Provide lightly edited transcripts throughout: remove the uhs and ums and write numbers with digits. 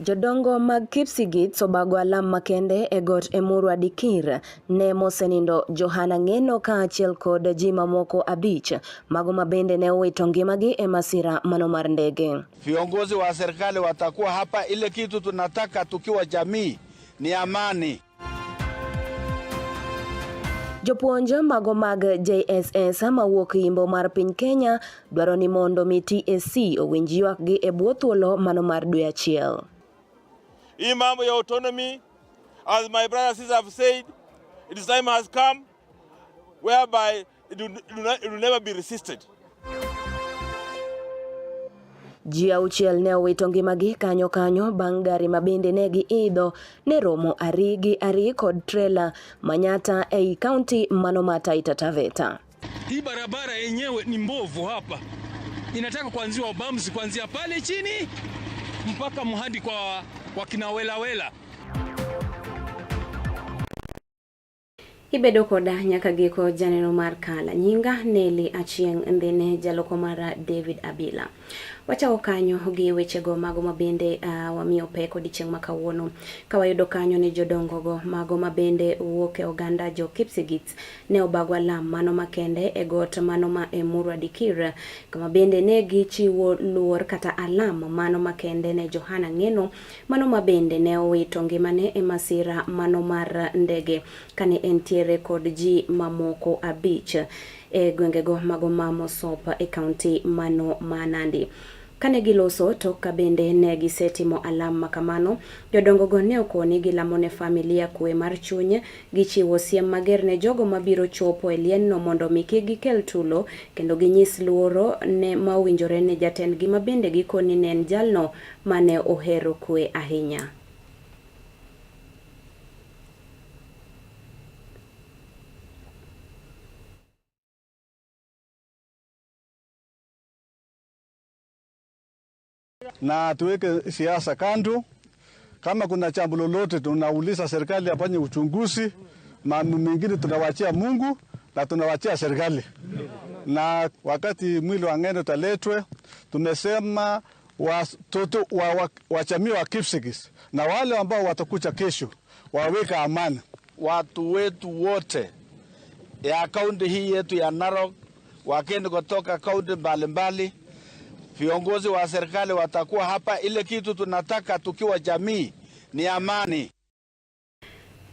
Jodongo mag Kipsigis obago alam makende e got Emurua Dikirr ne mosenindo Johana Ng'eno kaachiel kod ji mamoko abich mago ma bende ne owito ngimagi e masira mano mar ndege. Viongozi wa serikali watakuwa hapa. Ile kitu tunataka tukiwa jamii ni amani. Jopuonj mago mag JSS mawuok yimbo mar piny Kenya dwaro ni mondo mi TSC owinj ywakgi e bwo thuolo mano mar dwe achiel. Hii mambo ya autonomy, as my brothers and sisters have said, it is time has come whereby it will never be resisted. Ji auchiel ne owito ngimagi kanyo kanyo bang' gari ma bende ne giidho ne romo ari gi ari kod trela Manyata ei kaunti mano ma Taita Taveta. Hii barabara yenyewe ni mbovu hapa, inataka kuanziwa bumps kuanzia pale chini mpaka mhadi kwa wakinawelawela. Ibedo koda nyaka giko janeno mar Kala. Nyinga Nelly Achieng' Ndhine, jaloko mara David Abila. Wachako kanyo gi wechego mago mabende wamiyo pek odiechieng' ma kawuono. Ka wayudo kanyo ni jodongogo mago mabende wuok e oganda jo Kipsigis ne obago alam mano makende e got mano ma Emurua Dikirr kama bende ne gichiwo luor kata alam mano makende ne Johana Ng'eno mano ma bende ne owito ngimane e masira mano mar ndege kane entiere kod ji mamoko abich e gwengego mago ma Mosop e kaunti mano ma Nandi. Kane giloso tok ka bende ne gisetimo alam makamano, jodongogo ne okoni gilamo ne familia kwe mar chuny, gichiwo siem mager ne jogo mabiro chopo e lienno mondo mi kik gikel tulo kendo ginyis luoro ne ma owinjore ne jatendgi ma bende gikoni ne en jalno mane ohero kwe ahinya. Na tuweke siasa kando. Kama kuna jambo lolote tunauliza serikali afanye uchunguzi. Mambo mengine tunawachia Mungu na tunawachia serikali. Na wakati mwili wa Ng'eno utaletwe, tumesema watoto wa jamii wa Kipsigis na wale ambao watakuja kesho waweka amani. Watu wetu wote ya kaunti hii yetu ya Narok, wakeni kutoka kaunti mbalimbali, viongozi wa serikali watakuwa hapa. Ile kitu tunataka tukiwa jamii ni amani.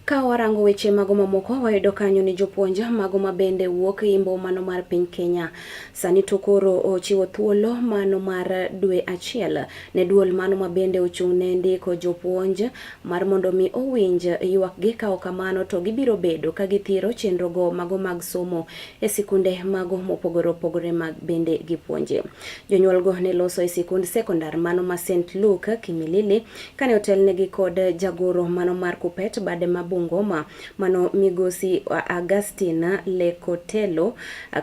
Ka warango weche mago mamoko wayudo kanyo ni jopuonj mago mabende wuok imbo mano mar piny Kenya sani to koro ochiwo thuolo mano mar dwe achiel ne duol mano mabende ochung' ne ndiko jopuonj mar mondo mi owinj ywakgi ka ok kamano to gibiro bedo ka githiro chenrogo mago mag somo e sikunde mago mopogore opogore mag bende gipuonje. Jonyuolgo ne loso e sikund sekondar mano ma St Luke Kimilili kane otelnegi kod jagoro mano mar Kupet bade ma Bungoma mano migosi Augustine Lekotelo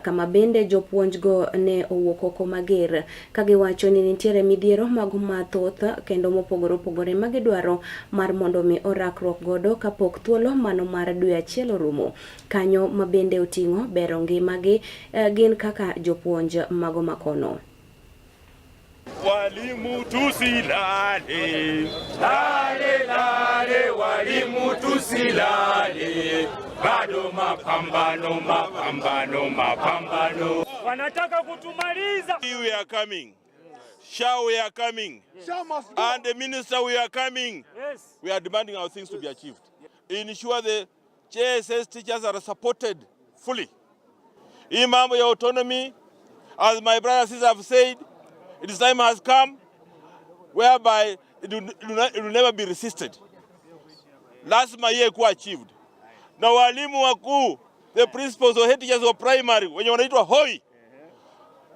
kama bende jopuonjgo ne owuok oko mager ka giwacho ni nitiere midhiero mago mathoth kendo mopogore opogore ma gidwaro mar mondo mi orakruok godo kapok thuolo mano mar dwe achiel orumo kanyo ma bende oting'o bero ngimagi gin kaka jopuonj mago makono. Walimu tusilale, lale lale, walimu tusilale, bado mapambano, mapambano, mapambano. Wanataka kutumaliza. We are coming. SHA we are coming. And the minister we are coming. Yes. We are demanding our things to be achieved. Ensure the JSS teachers are supported fully. Hii mambo ya autonomy, as my brothers and sisters have said, it is time has come whereby it will never be resisted. Lazima iye kuwa achieved. Na walimu wakuu, the principals or head teachers wa primary wenye wanaitwa hoi,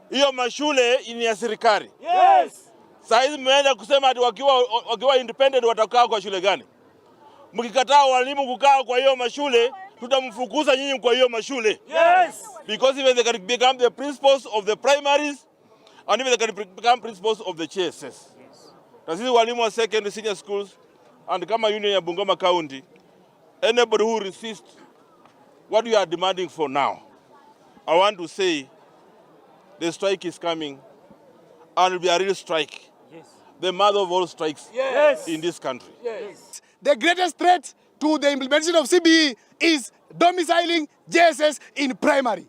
hiyo mashule ni ya serikali. Yes. Saa hizi mmeenda kusema ati wakiwa independent watakaa kwa shule gani? Mkikataa walimu kukaa kwa hiyo mashule, tutamfukuza nyinyi kwa hiyo mashule. Yes. Because even they can become the principals of the primaries and even they can become principals of the JSS. Na sisi walimu wa secondary senior schools and kama union ya Bungoma County, anybody who resists what we are demanding for now, I want to say the strike is coming and it will be a real strike. Yes. the mother of all strikes Yes. in this country. Yes. The greatest threat to the implementation of CBE is domiciling JSS in primary.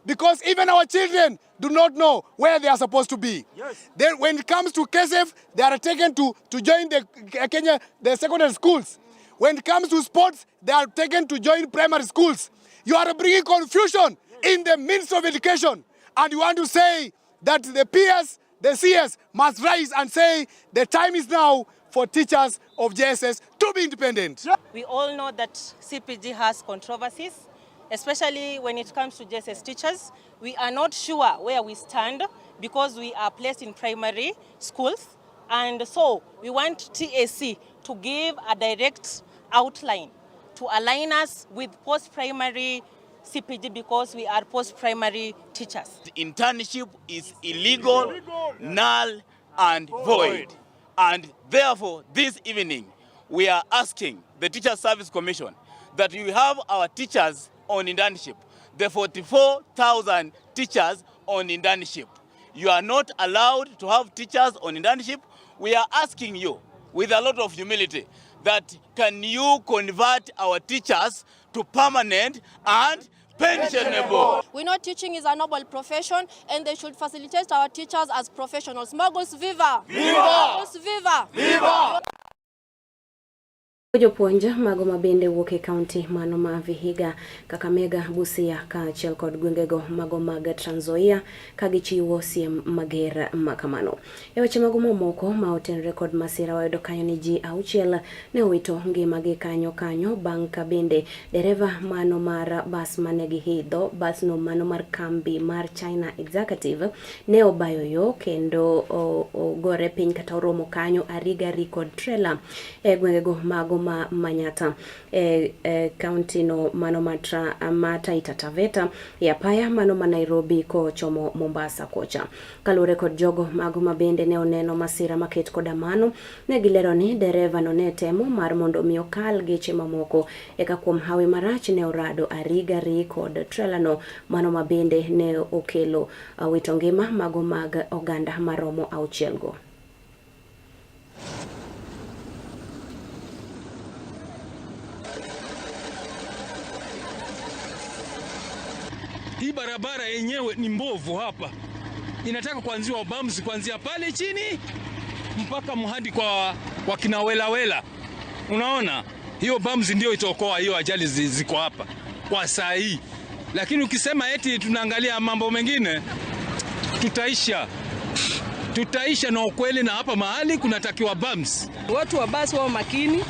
Because even our children do not know where they are supposed to be. Yes. Then when it comes to KSF, they are taken to join the Kenya, the secondary schools. When it comes to sports, they are taken to join primary schools. You are bringing confusion in the Ministry of Education. And you want to say that the PS, the CS must rise and say the time is now for teachers of JSS to be independent. We all know that CPG has controversies, especially when it comes to JSS teachers. We are not sure where we stand because we are placed in primary schools. And so we want TAC to give a direct outline to align us with post-primary CPG because we are post-primary teachers. Internship is illegal, null and void. And therefore, this evening, we are asking the Teacher Service Commission that we have our teachers on internship, the 44,000 teachers on internship. You are not allowed to have teachers on internship. We are asking you, with a lot of humility, that can you convert our teachers to permanent and pensionable? We know teaching is a noble profession and they should facilitate our teachers as professionals. Moguls viva! Viva! Moguls viva! Viva! Jopuonj mago mabende wuok e kaunti mano ma Vihiga, Kakamega, Busia kaachiel kod gwengego mago mag Trans Nzoia ka gichiwo siem mager makamano. E weche mago mamoko ma otenore kod masira wayudo kanyo ni ji 6 ne owito ngimagi kanyo kanyo bang' ka bende dereva mano mar bas mane gihidho basno mano mar kambi mar China Executive ne obayo yo kendo ogore piny kata oromo kanyo arigari kod trela e gwengego mago ma Manyata e kaunti no mano ma Taita Taveta e apaya mano ma Nairobi kochomo Mombasa kocha. Kaluwore kod jogo mago ma bende ne oneno masira maket koda mano, ne gilero ni dereva no ne temo mar mondo mi okal geche mamoko eka kuom hawi marach ne orado arigari kod trela no mano ma bende ne okelo wito ngima mago mag oganda maromo 6 go. Hii barabara yenyewe ni mbovu hapa, inataka kuanziwa bumps kuanzia pale chini mpaka mhadi kwa wakinawelawela. Unaona, hiyo bumps ndio itaokoa hiyo ajali ziko hapa kwa saa hii, lakini ukisema eti tunaangalia mambo mengine tutaisha na ukweli, na hapa mahali kunatakiwa bumps. Watu wa basi wao makini,